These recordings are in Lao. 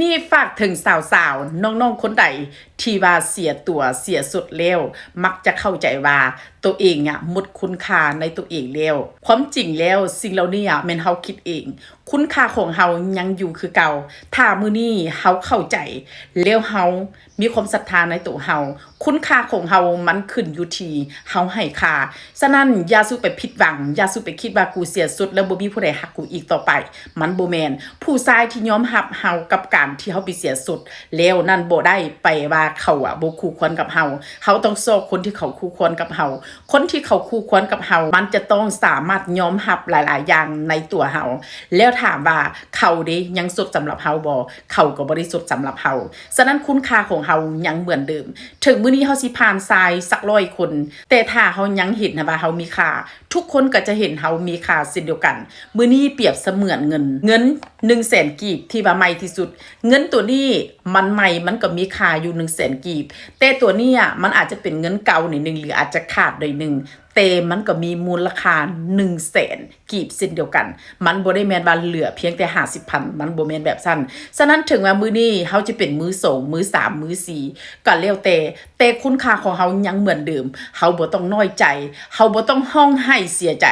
ນີ້ຝາກເຖິງສາວໆ ນ້ອງໆຄົນໃດທີ່ວ່າເສຍຕົວເສຍສົດແລ້ວ ມັກຈະເຂົ້າໃຈວ່າໂຕເອງອະໝົດຄຸນຄ່າໃນໂຕເອງແລ້ວ. ຄວາມຈິງແລ້ວສິ່ງເຫຼົ່ານີ້ອະແມ່ນເຮົາຄິດເອງ. ຄຸນຄ່າຂອງເຮົາຍັງຢູ່ຄືເກົ່າ. ຖ້າມື້ນີ້ເຮົາເຂົ້າໃຈ ແລ້ວເຮົາມີຄວາມສັດທາໃນໂຕເຮົາ, ຄຸນຄ່າຂອງເຮົາມັນຂຶ້ນຢູ່ທີ່ເຮົາໃຫ້ຄ່າ. ສະນັ້ນຢ່າສູ່ໄປຜິດຫວັງ, ຢ່າສູ່ໄປຄິດວ່າ ກູເສຍສົດແລ້ວບໍ່ມີຜູ້ໃດຮັກກູອີກຕໍ່ໄປ. ມັນບໍ່ແມ່ນ. ຜູ້ຊາຍທີ່ຍອມຮັບເຮົາກັບການທີ່ເຮົາໄປເສຍສົດແລ້ວນັ້ນ ບໍ່ໄດ້ແປວ່າເຂົາອະບໍ່ຄູ່ຄວນກັບເຮົາ. ເຮົາຕ້ອງຊອກຄົນທີ່ເຂົາຄູ່ຄວນກັບເຮົາ. ຄົນທີ່ເຂົາຄູ່ຄວນກັບເຮົາ ມັນຈະຕ້ອງສາມາດຍອມຮັບຫຼາຍໆຢ່າງໃນຕົວເຮົາ. ແລ້ວຖາມວ່າເຂົາເດ ຍັງສົດສຳລັບເຮົາບໍ່? ເຂົາກໍບໍ່ໄດ້ສົດສຳລັບເຮົາ. ສະນັ້ນຄຸນຄ່າຂອງເຮົາຍັງເໝືອນເດີມ. ເຖິງມື້ນີ້ເຮົາຊິຜ່ານຊາຍສັກຮ້ອຍຄົນ, ແຕ່ຖ້າເຮົາຍັງເຫັນວ່າເຮົາມີຄ່າ, ທຸກຄົນກໍຈະເຫັນເຮົາມີຄ່າເຊັ່ນດຽວກັນ. ມື້ນີ້ປຽບສະເໝືອນເງິນ, ເງິນໜຶ່ງແສນກີບທີ່ວ່າໃໝ່ທີ່ສຸດ. ເງິນຕົວນີ້ມັນໃໝ່, ມັນກໍມີຄ່າຢູ່ໜຶ່ງແສນກີບ, ແຕ່ຕົວນີ້ອະ ມັນອາດຈະເປັນເງິນເກົ່າໜ້ອຍໜຶ່ງ ຫຼື ອາດຈະຂາດໜ້ອຍໜຶ່ງ, ແຕ່ມັນກໍມີມູນລະຄ່າໜຶ່ງແສນ ກີບເຊັ່ນດຽວກັນ. ມັນບໍ່ໄດ້ແມ່ນວ່າເຫຼືອພຽງແຕ່ຫ້າສິບພັນ, ມັນບໍ່ແມ່ນແບບຊັ້ນ. ສະນັ້ນເຖິງວ່າມື້ນີ້ເຮົາຈະເປັນມືສອງ, ມືສາມ, ມືສີ່ ກໍແລ້ວແຕ່, ແຕ່ຄຸນຄ່າຂອງເຮົາຍັງເໝືອນເດີມ. ເຮົາບໍ່ຕ້ອງນ້ອຍໃຈ, ເຮົາບໍ່ຕ້ອງຮ້ອງໄຫ້ເສຍໃຈ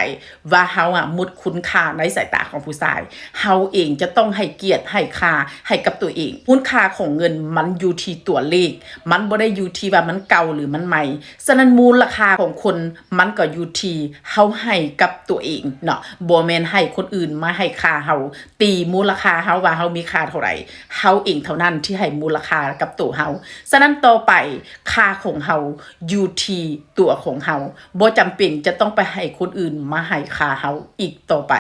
ວ່າເຮົາອະໝົດຄຸນຄ່າໃນສາຍຕາຂອງຜູ້ຊາຍ. ເຮົາເອງຈະຕ້ອງໃຫ້ກຽດ, ໃຫ້ຄ່າໃຫ້ກັບຕົວເອງ. ມູນຄ່າຂອງເງິນມັນຢູ່ທີ່ຕົວເລກ, ມັນບໍ່ໄດ້ຢູ່ທີ່ວ່າມັນເກົ່າ ຫຼື ມັນໃໝ່. ສະນັ້ນມູນລະຄ່າຂອງຄົນມັນກໍຢູ່ທີ່ເຮົາໃຫ້ກັບຕົວເອງເນາະ, ບໍ່ແມ່ນໃຫ້ຄົນອື່ນມາໃຫ້ຄ່າເຮົາ, ຕີມູນລະຄ່າເຮົາວ່າເຮົາມີຄ່າເທົ່າໃດ. ເຮົາເອງເທົ່ານັ້ນທີ່ໃຫ້ມູນລະຄ່າກັບໂຕເຮົາ. ສະນັ້ນຕໍ່ໄປ ຄ່າຂອງເຮົາຢູ່ທີ່ຕົວຂອງເຮົາ, ບໍ່ຈຳເປັນຈະຕ້ອງໄປໃຫ້ຄົນອື່ນມາໃຫ້ຄ່າເຮົາອີກຕໍ່ໄປ.